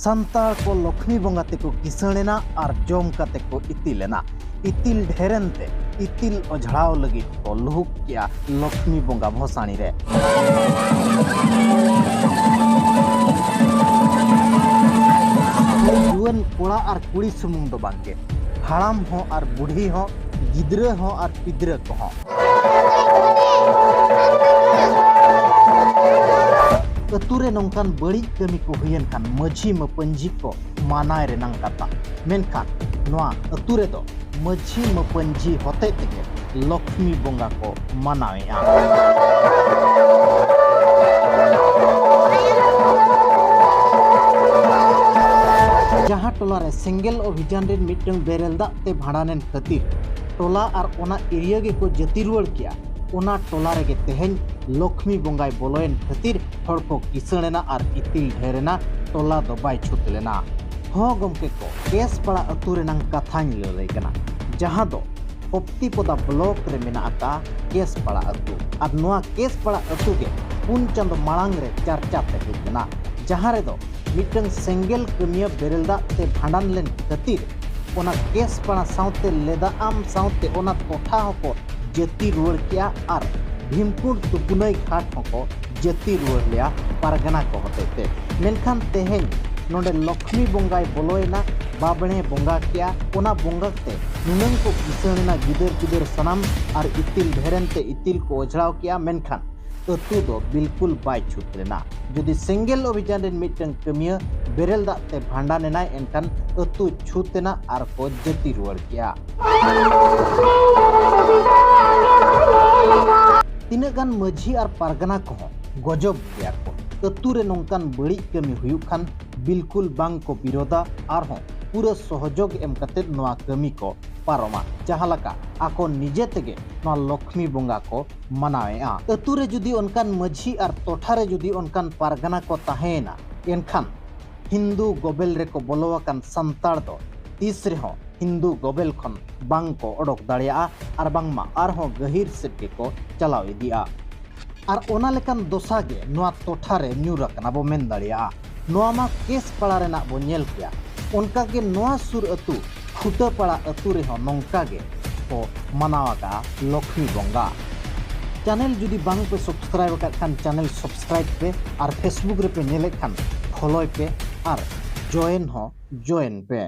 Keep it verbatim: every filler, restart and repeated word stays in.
ᱥᱟᱱᱛᱟᱲ ᱠᱚ ᱞᱚᱠᱷᱢᱤ ᱵᱚᱸᱜᱟ ᱛᱮᱠᱚ ᱠᱤᱥᱟᱹᱬ ᱮᱱᱟ ᱟᱨ ᱡᱚᱢ ᱠᱟᱛᱮ ᱠᱚ ᱤᱛᱤᱞ ᱮᱱᱟ᱾ ᱤᱛᱤᱞ ᱰᱷᱮᱨᱮᱱ ᱛᱮ ᱤᱛᱤᱞ ᱚᱡᱷᱲᱟᱣ ᱞᱟᱹᱜᱤᱫ ᱠᱚ ᱞᱩᱦᱩᱠ ᱠᱮᱜᱼᱟ ᱞᱚᱠᱷᱢᱤ ᱵᱚᱸᱜᱟ ᱵᱷᱚᱥᱟᱬᱤ ᱨᱮ᱾ ᱡᱩᱣᱟᱹᱱ ᱠᱚᱲᱟ ᱟᱨ ᱠᱩᱲᱤ ᱥᱩᱢᱩᱝ ᱫᱚ ᱵᱟᱝᱜᱮ, ᱦᱟᱲᱟᱢ ᱦᱚᱸ ᱟᱨ ᱵᱩᱰᱷᱤ ᱦᱚᱸ, ᱜᱤᱫᱽᱨᱟᱹ ᱦᱚᱸ ᱟᱨ ᱯᱤᱫᱽᱨᱟᱹ ᱠᱚᱦᱚᱸ᱾ ᱟᱹᱛᱩ ᱨᱮ ᱱᱚᱝᱠᱟᱱ ᱵᱟᱹᱲᱤᱡ ᱠᱟᱹᱢᱤ ᱠᱚ ᱦᱩᱭᱮᱱ ᱠᱷᱟᱱ ᱢᱟᱹᱡᱷᱤ ᱢᱟᱹᱯᱟᱹᱧᱡᱷᱤ ᱠᱚ ᱢᱟᱱᱟᱭ ᱨᱮᱱᱟᱝ ᱠᱟᱛᱷᱟ, ᱢᱮᱱᱠᱷᱟᱱ ᱱᱚᱣᱟ ᱟᱹᱛᱩ ᱨᱮᱫᱚ ᱢᱟᱹᱡᱷᱤ ᱢᱟᱹᱯᱟᱹᱧᱡᱷᱤ ᱦᱚᱛᱮ ᱛᱮᱜᱮ ᱞᱚᱠᱷᱢᱤ ᱵᱚᱸᱜᱟ ᱠᱚ ᱢᱟᱱᱟᱣᱮᱫᱼᱟ᱾ ᱡᱟᱦᱟᱸ ᱴᱚᱞᱟ ᱨᱮ ᱥᱮᱸᱜᱮᱞ ᱚᱵᱷᱤᱡᱟᱱ ᱨᱮᱱ ᱢᱤᱫᱴᱟᱝ ᱵᱮᱨᱮᱞ ᱫᱟᱜ ᱛᱮ ᱵᱷᱟᱸᱰᱟᱱ ᱮᱱ ᱠᱷᱟᱹᱛᱤᱨ ᱴᱚᱞᱟ ᱟᱨ ᱚᱱᱟ ᱮᱨᱤᱭᱟ ᱜᱮᱠᱚ ᱡᱟᱹᱛᱤ ᱨᱩᱣᱟᱹᱲ ᱠᱮᱜᱼᱟ᱾ ᱚᱱᱟ ᱴᱚᱞᱟ ᱨᱮᱜᱮ ᱛᱮᱦᱮᱧ ᱞᱚᱠᱷᱢᱤ ᱵᱚᱸᱜᱟᱭ ᱵᱚᱞᱚᱭᱮᱱ ᱠᱷᱟᱹᱛᱤᱨ ᱦᱚᱲ ᱠᱚ ᱠᱤᱥᱟᱹᱬ ᱮᱱᱟ ᱟᱨ ᱤᱛᱤᱞ ᱰᱷᱮᱨ ᱮᱱᱟ, ᱴᱚᱞᱟ ᱫᱚ ᱵᱟᱭ ᱪᱷᱩᱛ ᱞᱮᱱᱟ᱾ ᱦᱚᱸ ᱜᱚᱢᱠᱮ ᱠᱚ, ᱠᱮᱥᱯᱟᱲᱟ ᱟᱹᱛᱩ ᱨᱮᱱᱟᱝ ᱠᱟᱛᱷᱟᱧ ᱞᱟᱹᱞᱟᱹᱭ ᱠᱟᱱᱟ, ᱡᱟᱦᱟᱸ ᱫᱚ ᱯᱚᱯᱛᱤᱯᱚᱫᱟ ᱵᱞᱚᱠ ᱨᱮ ᱢᱮᱱᱟᱜ ᱟᱠᱟᱫ ᱠᱮᱥᱯᱟᱲᱟ ᱟᱹᱛᱩ᱾ ᱟᱨ ᱱᱚᱣᱟ ᱠᱮᱥᱯᱟᱲᱟ ᱟᱹᱛᱩ ᱜᱮ ᱯᱩᱱ ᱪᱟᱸᱫᱚ ᱢᱟᱲᱟᱝ ᱨᱮ ᱪᱟᱨᱪᱟ ᱛᱮ ᱦᱮᱡ ᱞᱮᱱᱟ, ᱡᱟᱦᱟᱸ ᱨᱮᱫᱚ ᱢᱤᱫᱴᱟᱝ ᱥᱮᱸᱜᱮᱞ ᱠᱟᱹᱢᱤᱭᱟᱹ ᱵᱮᱨᱮᱞ ᱫᱟᱜ ᱛᱮ ᱵᱷᱟᱸᱰᱟᱱ ᱞᱮᱱ ᱠᱷᱟᱹᱛᱤᱨ ᱚᱱᱟ ᱠᱮᱥᱯᱟᱲᱟ ᱥᱟᱶᱛᱮ ᱞᱮᱫᱟᱜ ᱟᱢ ᱥᱟᱶᱛᱮ ᱚᱱᱟ ᱴᱚᱴᱷᱟ ᱦᱚᱸᱠᱚ ᱡᱟᱹᱛᱤ ᱨᱩᱣᱟᱹᱲ ᱠᱮᱜᱼᱟ ᱟᱨ ᱵᱷᱤᱢᱠᱩᱸᱰ ᱛᱩᱯᱩᱱᱟᱹᱭ ᱜᱷᱟᱴ ᱦᱚᱸᱠᱚ ᱡᱟᱹᱛᱤ ᱨᱩᱣᱟᱹᱲ ᱞᱮᱭᱟ ᱯᱟᱨᱜᱟᱱᱟ ᱠᱚ ᱦᱚᱛᱮᱡ ᱛᱮ᱾ ᱢᱮᱱᱠᱷᱟᱱ ᱛᱮᱦᱮᱧ ᱱᱚᱰᱮ ᱞᱚᱠᱷᱢᱤ ᱵᱚᱸᱜᱟᱭ ᱵᱚᱞᱚᱭᱮᱱᱟ, ᱵᱟᱵᱽᱬᱮ ᱵᱚᱸᱜᱟ ᱠᱮᱜᱼᱟ᱾ ᱚᱱᱟ ᱵᱚᱸᱜᱟ ᱛᱮ ᱱᱩᱱᱟᱹᱝ ᱠᱚ ᱠᱤᱥᱟᱹᱬ ᱮᱱᱟ ᱜᱤᱫᱟᱹᱨ ᱯᱤᱫᱟᱹᱨ ᱥᱟᱱᱟᱢ ᱟᱨ ᱤᱛᱤᱞ ᱰᱷᱮᱨᱮᱱ ᱛᱮ ᱤᱛᱤᱞ ᱠᱚ ᱚᱡᱽᱲᱟᱣ ᱠᱮᱜᱼᱟ, ᱢᱮᱱᱠᱷᱟᱱ ᱟᱹᱛᱩ ᱫᱚ ᱵᱤᱞᱠᱩᱞ ᱵᱟᱭ ᱪᱷᱩᱛ ᱞᱮᱱᱟ᱾ ᱡᱩᱫᱤ ᱥᱮᱸᱜᱮᱞ ᱚᱵᱷᱤᱡᱟᱱ ᱨᱮᱱ ᱢᱤᱫᱴᱟᱝ ᱠᱟᱹᱢᱤᱭᱟᱹ ᱵᱮᱨᱮᱞ ᱫᱟᱜ ᱛᱮ ᱵᱷᱟᱸᱰᱟᱱ ᱮᱱᱟᱭ, ᱮᱱᱠᱷᱟᱱ ᱟᱹᱛᱩ ᱪᱷᱩᱛ ᱮᱱᱟ ᱟᱨ ᱠᱚ ᱡᱟᱹᱛᱤ ᱨᱩᱣᱟᱹᱲ ᱠᱮᱜᱼᱟ᱾ ᱛᱤᱱᱟᱹᱜ ᱜᱟᱱ ᱢᱟᱹᱡᱷᱤ ᱟᱨ ᱯᱟᱨᱜᱟᱱᱟ ᱠᱚᱦᱚᱸ ᱜᱚᱡᱚᱵ ᱜᱮᱭᱟ ᱠᱚ᱾ ᱟᱹᱛᱩ ᱨᱮ ᱱᱚᱝᱠᱟᱱ ᱵᱟᱹᱲᱤᱡ ᱠᱟᱹᱢᱤ ᱦᱩᱭᱩᱜ ᱠᱷᱟᱱ ᱵᱤᱞᱠᱩᱞ ᱵᱟᱝ ᱠᱚ ᱵᱤᱨᱳᱫᱟ, ᱟᱨᱦᱚᱸ ᱯᱩᱨᱟᱹ ᱥᱚᱦᱚᱡᱳᱜᱽ ᱮᱢ ᱠᱟᱛᱮ ᱱᱚᱣᱟ ᱠᱟᱹᱢᱤ ᱠᱚ ᱯᱟᱨᱚᱢᱟ, ᱡᱟᱦᱟᱸ ᱞᱮᱠᱟ ᱟᱠᱚ ᱱᱤᱡᱮ ᱛᱮᱜᱮ ᱱᱚᱣᱟ ᱞᱚᱠᱷᱢᱤ ᱵᱚᱸᱜᱟ ᱠᱚ ᱢᱟᱱᱟᱣᱮᱫᱼᱟ᱾ ᱟᱹᱛᱩ ᱨᱮ ᱡᱩᱫᱤ ᱚᱱᱠᱟᱱ ᱢᱟᱹᱡᱷᱤ ᱟᱨ ᱴᱚᱴᱷᱟ ᱨᱮ ᱡᱩᱫᱤ ᱚᱱᱠᱟᱱ ᱯᱟᱨᱜᱟᱱᱟ ᱠᱚ ᱛᱟᱦᱮᱸᱭᱮᱱᱟ, ᱮᱱᱠᱷᱟᱱ ᱦᱤᱱᱫᱩ ᱜᱚᱵᱮᱞ ᱨᱮᱠᱚ ᱵᱚᱞᱚ ᱟᱠᱟᱱ ᱥᱟᱱᱛᱟᱲ ᱫᱚ ᱛᱤᱥ ᱨᱮᱦᱚᱸ ᱦᱤᱱᱫᱩ ᱜᱚᱵᱮᱞ ᱠᱷᱚᱱ ᱵᱟᱝ ᱠᱚ ᱚᱰᱚᱠ ᱫᱟᱲᱮᱭᱟᱜᱼᱟ ᱟᱨ ᱵᱟᱝᱢᱟ ᱟᱨᱦᱚᱸ ᱜᱟᱹᱦᱤᱨ ᱥᱮᱫ ᱜᱮᱠᱚ ᱪᱟᱞᱟᱣ ᱤᱫᱤᱜᱼᱟ᱾ ᱟᱨ ᱚᱱᱟ ᱞᱮᱠᱟᱱ ᱫᱚᱥᱟ ᱜᱮ ᱱᱚᱣᱟ ᱴᱚᱴᱷᱟ ᱨᱮ ᱧᱩᱨ ᱟᱠᱟᱱᱟ ᱵᱚ ᱢᱮᱱ ᱫᱟᱲᱮᱭᱟᱜᱼᱟ᱾ ᱱᱚᱣᱟ ᱢᱟ ᱠᱮᱥ ᱯᱟᱲᱟ ᱨᱮᱱᱟᱜ ᱵᱚ ᱧᱮᱞ ᱠᱮᱭᱟ᱾ ᱚᱱᱠᱟ ᱜᱮ ᱱᱚᱣᱟ ᱥᱩᱨ ᱟᱹᱛᱩ ᱯᱷᱩᱴᱟᱹᱯᱟᱲᱟ ᱟᱹᱛᱩ ᱨᱮᱦᱚᱸ ᱱᱚᱝᱠᱟ ᱜᱮ ᱠᱚ ᱢᱟᱱᱟᱣ ᱟᱠᱟᱫᱼᱟ ᱞᱚᱠᱷᱢᱤ ᱵᱚᱸᱜᱟ᱾ ᱪᱮᱱᱮᱞ ᱡᱩᱫᱤ ᱵᱟᱝ ᱯᱮ ᱥᱟᱵᱥᱠᱨᱟᱭᱤᱵ ᱟᱠᱟᱫ ᱠᱷᱟᱱ ᱪᱮᱱᱮᱞ ᱥᱟᱵᱥᱠᱨᱟᱭᱤᱵ ᱯᱮ, ᱟᱨ ᱯᱷᱮᱥᱵᱩᱠ ᱨᱮᱯᱮ ᱧᱮᱞᱮᱫ ᱠᱷᱟᱱ ᱯᱷᱚᱞᱳᱭ ᱯᱮ ᱟᱨ ᱡᱚᱭᱮᱱ ᱦᱚᱸ ᱡᱚᱭᱮᱱ ᱯᱮ᱾